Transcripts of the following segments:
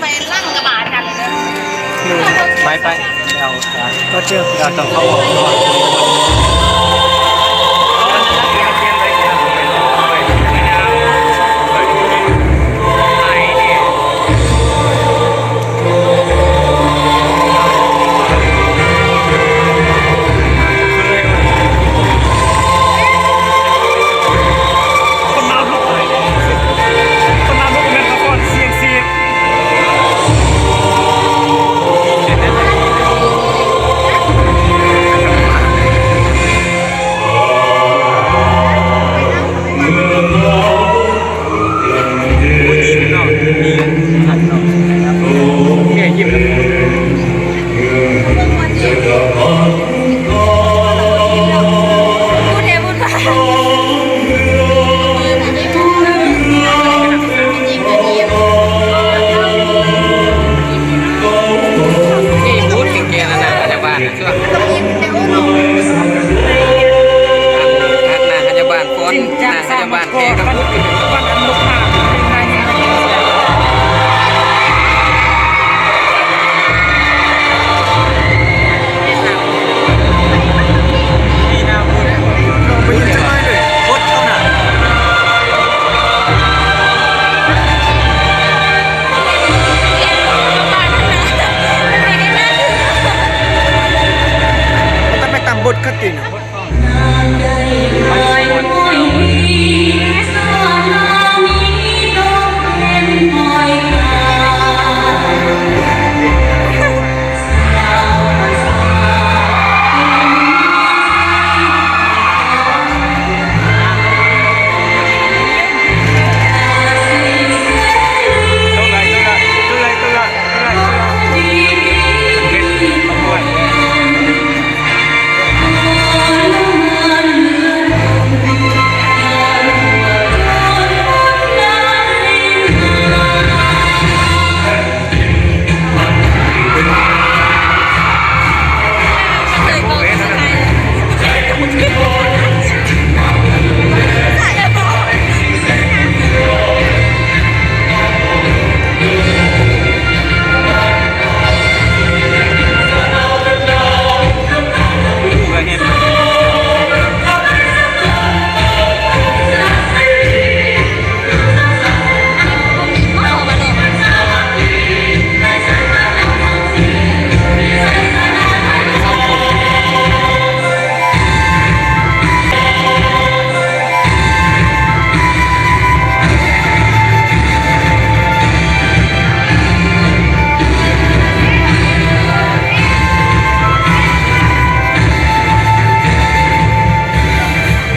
ໄປຫຼັງກະບາດກັນເດີ. ໄປ ໄປ ເອົາ ເອົາເຈົ້າ ເອົາເຈົ້າເຂົ້າ. ຄົນລາວທຸກ ຄົນລາວທຸກແມ່ນນະຄອນຊຽງຊີ. ນີ້ ພຸ້ນ ເກັ່ງໆ ນະ ນາງພະຍາບານນະ ຊ່ວງ ນາງພະຍາບານຟ້ອນ ນາງພະຍາບານແຂກ. ມັນຕ້ອງໄປຕາມບົດເຂົາຕິ.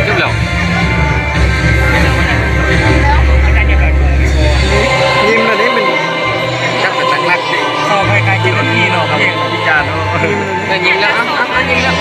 ຈົບແລ້ວ. ຍິ້ມແລ້ວນີ້ມັນຈັກເປັນຕັກຫຼັກເດ້. ເຂົ້າໃກ້ໆ ເຈັດນາທີເນາະ ເພງພິຈານເນາະ. ຍິ້ມແລ້ວ ເອົ້າ ເອົ້າ ຍິ້ມແລ້ວ.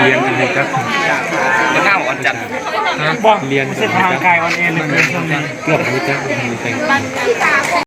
ຮຽນບໍ່ຮູ້ຈັກ ບໍ່ ຮະ? ຮຽນບໍ່ຮູ້ຈັກ ເກືອບບໍ່ຮູ້ຈັກ ບໍ່ຮູ້ຈັກ.